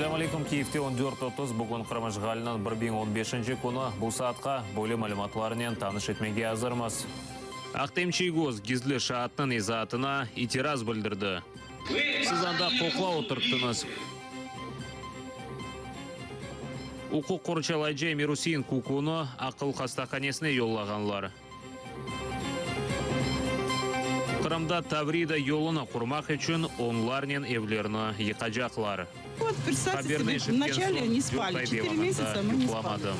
Selâm aleyküm, Kiyevde on dört 30, bugün Qırım işğaliniñ 1015-nci künü. Bu saatqa böyle malümatlarnen tanış etmege azırmız. Ahtem Çiygoz gizli şaatnıñ izaatına itiraz bildirdi. Siz anda qoqla oturttıñız. Uquq qorçalayıcı Emir-Usein Kukunı aqıl hastahanesine yollağanlar. Qırımda Tavrida yolunı qurmaq içün onlarnen evlerni yıqacaqlar. Haberni eşitken soñ dört ay devamında yuqlamadım.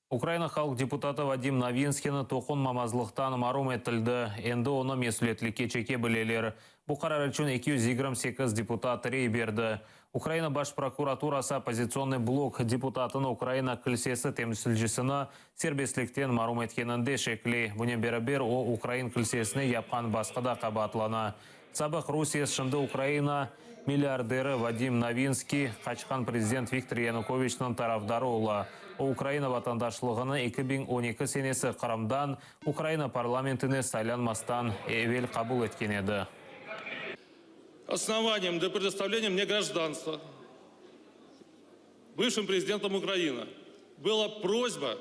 Ukraina halq deputatı Vadim Novinskiyni toqunmamazlıqtan marum etildi, endi onı mesüliyetlikke çeke bileler. Bu qarar içün 228 deputat rey berdi. Ukraina Baş prokuraturası Oppozitsionnıy blok deputatını Ukraina kilsesi temsilcisini serbestlikten marum etkeninde şekley. Bunen beraber, o, ukrain kilsesine yapqan basqıda qabaatlana. Sabıq Rusiye, şimdi Ukraina, milliarderi Vadim Novinskiy qaçqan prezident Viktor Yanukoviçniñ tarafdarı ola. O, Ukraina vatandaşlığını 2012 senesi Qırımdan Ukraina parlamentine saylanmastan evel qabul etken edi. Основанием для предоставления мне гражданства бывшим президентом Украины была просьба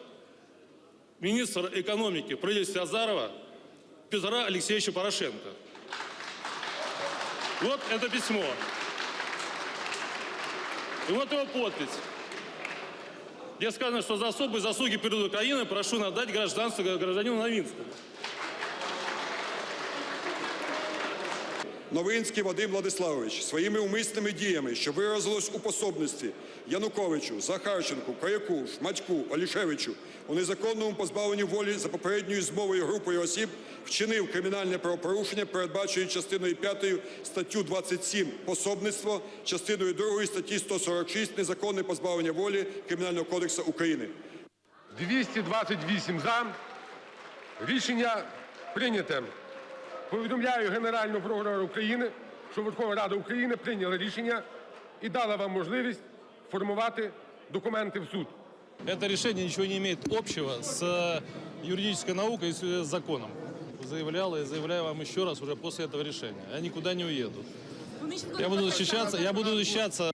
министра экономики в правительстве Азарова Петра Алексеевича Порошенко. Вот это письмо. И вот его подпись, где сказано, что за особые заслуги перед Украиной прошу надать гражданство гражданину Новинскому. Новинський Вадим Владиславович своїми умисними діями, що виразилось у пособництві Януковичу, Захарченку, Коряку, Шматьку, Олішевичу у незаконному позбавленні волі за попередньою змовою групою осіб, вчинив кримінальне правопорушення, передбачене частиною 5 статтю 27 пособництво, частиною 2 статті 146 незаконне позбавлення волі Кримінального кодексу України. 228 за. Рішення прийняте. Повідомляю Генерального прокурора України, що Верховна Рада України прийняла рішення і дала вам можливість формувати документи в суд. Это решение ничего не имеет общего с юридической наукой и с законом. Заявлял и заявляю вам еще раз уже после этого решения. Я никуда не уеду. Я буду защищаться, я буду защищаться.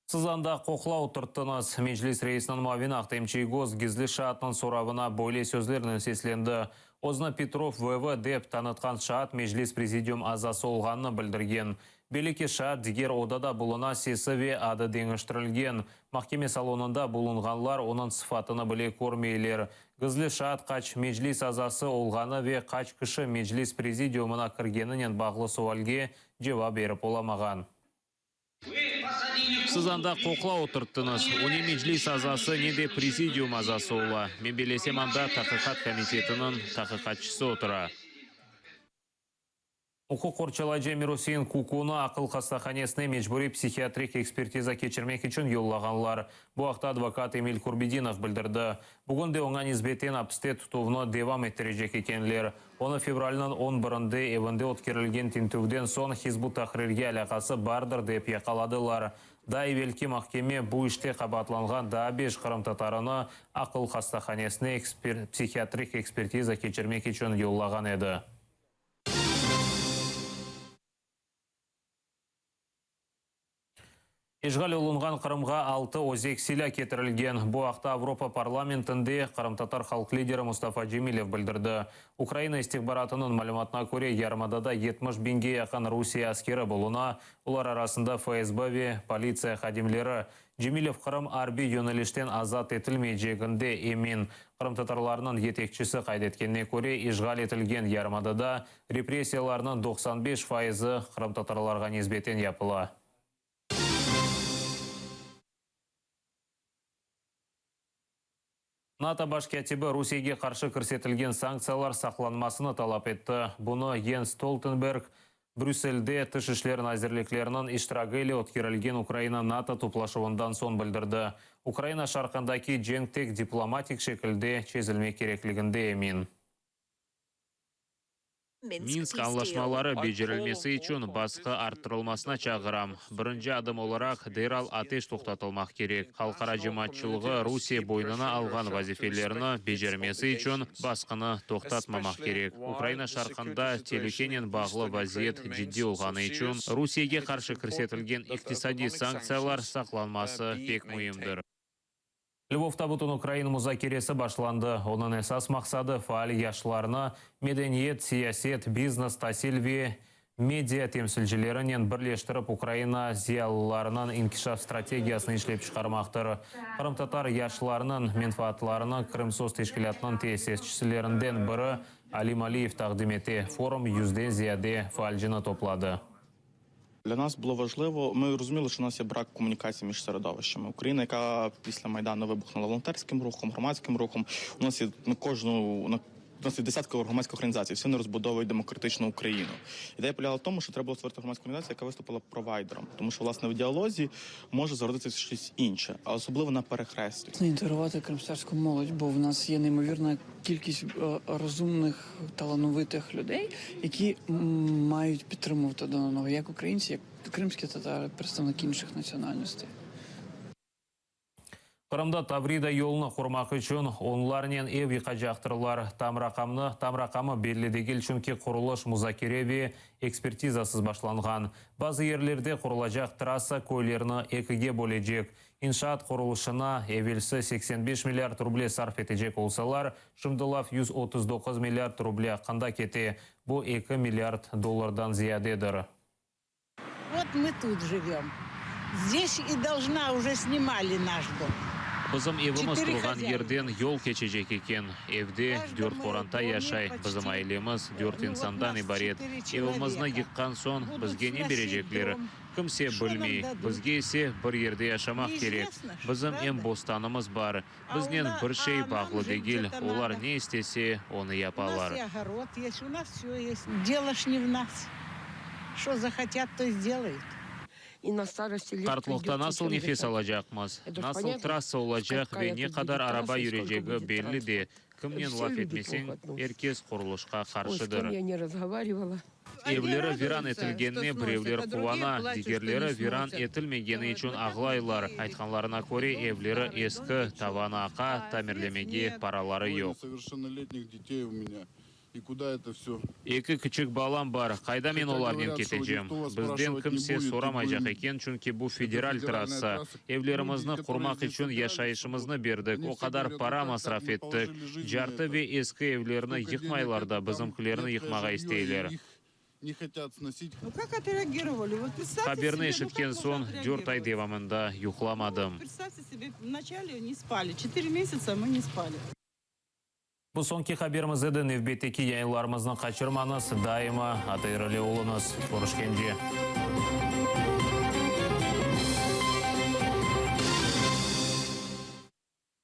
Siz anda qoqla oturttıñız. Meclis reisiniñ muavini Ahtem Çiygoz gizli şaatnıñ soravına böyle sözlernen seslendi. Özüni Petrov VV. dep tanıtqan şaat Meclis prezidium azası olğanını bildirgen. Belli ki, şaat diger odada buluna, sesi ve adı deñiştirilgen. Mahkeme salonında bulunğanlar onıñ sıfatını bile körmeyler. Gizli şaat qaç Meclis azası olğanı ve qaç kişi Meclis prezidiumına kirgeninen bağlı sualge cevap berip olamağan. Siz anda qoqla oturttıñız. O ne Meclis azası, ne de prezidium azası ola. Men bellesem, anda Taqiqat komitetiniñ taqiqatçısı otura. Uquq qorçalayıcı Emir-Usein Kukunı aqıl hastahanesine mecburiy psihiatrik ekspertiza keçirmek içün yollağanlar. Bu aqta advokat Emil Kurbedinov bildirdi. Bugün de oña nisbeten apiste tutuvnı devam ettirecek ekenler. Onı fevralniñ on birinde evinde ötkerilgen tintüvden soñ Hizb ut-Tahrirge alâqası bardır dep yaqaladılar. Daa evelki mahkeme bu işte qabaatlanğan daa beş qırımtatarını aqıl hastahanesine psihiatrik ekspertiza keçirmek içün yollağan edi. İşğal olunğan Qırımğa altı özek silâ ketirilgen. Bu aqta Avropa parlamentinde qırımtatar halq lideri Mustafa Cemilev bildirdi. Ukraina istihbaratınıñ malümatına köre, yarımadada 70 biñge yaqın Rusiye askeri buluna, olar arasında FSB ve politsiya hadimleri. Cemilev Qırım arbiy yönelişten azat etilmeyceginde emin. Qırımtatarlarnıñ yetekçisi qayd etkenine köre, işğal etilgen yarımadada Repressiyalarnıñ 95 faizi qırımtatarlarğa nisbeten yapıla. NATO baş kâtibi Rusiyege qarşı kirsetilgen sanktsiyalar saqlanmasını talap etti. Bunı Jens Stoltenberg Brüsselde Tış işler nazirlikleriniñ iştiragi ile ötkerilgen Ukraina-NATO toplaşuvından soñ bildirdi. Ukraina şarqındaki cenk tek diplomatik şekilde çezilmek kerekliginde emin. Minsk añlaşmaları becerilmesi içün basqı arttırılmasına çağıram. Birinci adım olaraq, deral ateş toqtatılmaq kerek. Halqara cemaatçılığı Rusiye boynuna alğan vazifelerini becermesi içün basqını toqtatmamaq kerek. Ukraina şarqında telükenen bağlı vaziyet ciddiy olğanı içün Rusiyege qarşı kirsetilgen iqtisadiy sanktsiyalar saqlanması pek müimdir. Lvovda Bütünukrain muzakeresi başlandı. Onıñ esas maqsadı, faal yaşlarnı medeniyet, siyaset, biznes, tasil ve media temsilcilerinen birleştirip Ukraina ziyalılarınıñ inkişaf strategiyasını işlep çıqarmaqtır. Qırımtatar yaşlarınıñ menfaatlarını Krımsos teşkilâtınıñ tesisçilerinden biri Alim Aliyev taqdim ete. Forum yüzden ziyade faalcini topladı. Для нас було важливо, ми розуміли, що у нас є брак комунікації між середовищами. Україна, яка після Майдану вибухнула волонтерським рухом, громадським рухом. У нас є на кожну на у нас є десятки громадських організацій, всі вони розбудовують демократичну Україну. Ідея полягала в тому, що треба було створити громадську організацію, яка виступила провайдером, тому що власне в діалозі може зародитися щось інше, а особливо на перехресті. Інтегрувати кримськотатарську молодь, бо в нас є неймовірна кількість розумних, талановитих людей, які мають підтримувати один одного, як українці, як кримські татари, представники інших національностей. Qırımda Tavrida yolunı qurmaq içün onlarnen ev yıqacaqtırlar. Tam raqamnı, tam raqamı belli degil, çünki qurulış muzakere ve ekspertizasız başlanğan. Bazı yerlerde qurulacaq trassa köylerni ekige bölecek. İnşaat qurulışına evelsi 85 milliard ruble sarf etecek olsalar, şimdi laf 139 milliard ruble aqqında kete. Bu 2 milliard dollardan ziyadedir. Вот мы тут живем. Здесь и должна, уже снимали наш дом. Bizim evimiz Четыре turğan хозяина. yerden yol keçecek eken. Evde dört qoranta yaşay. Bizim ailemiz dört insandan ibaret. Evimizni yıqqan soñ bizge ne berecekler? Kimse bilmey. Bizge ise bir yerde yaşamaq kerek. Bizim em bostanımız bar. Biznen bir şey bağlı degil. Olar ne istese, onı У yapalar. нас и огород есть, у нас все есть. Дело ж не в нас. Что захотят, то и сделают. Qartlıqta nasıl nefes alacaqmız? Nasıl trassa olacaq ve ne qadar araba yürecegi belli de. Kimnen laf etmeseñ, er kes qurulışqa qarşıdır. Evleri viran etilgenine birevler quvana, digerleri viran etilmegeni içün ağlaylar. Aytqanlarına köre, evleri eski, tavanı aqa, tamirlemege paraları yoq. Несовершеннолетних детей у меня. И куда это все? Eki kiçik balam bar, qayda men olarnen ketecem? Bizden kimse soramaycaq eken, çünki bu federal trassa. Evlerimizni qurmaq içün yaşayışımıznı berdik, o qadar para masraf ettik. Cartı ve eski evlerni yıqmaylar da, bizimkilerni yıqmağa isteyler. Не хотят сносить. Ну как отреагировали? Вот представьте Haberni себе, ну eşitken как можно soñ dört ay отреагировать? devamında yuqlamadım. Представьте себе, вначале не спали. 4 месяца мы не спали. Bu soñki haberimiz edi. Nevbetteki yayınlarımıznı qaçırmañız. Daima ATR ile oluñız. Körüşkence.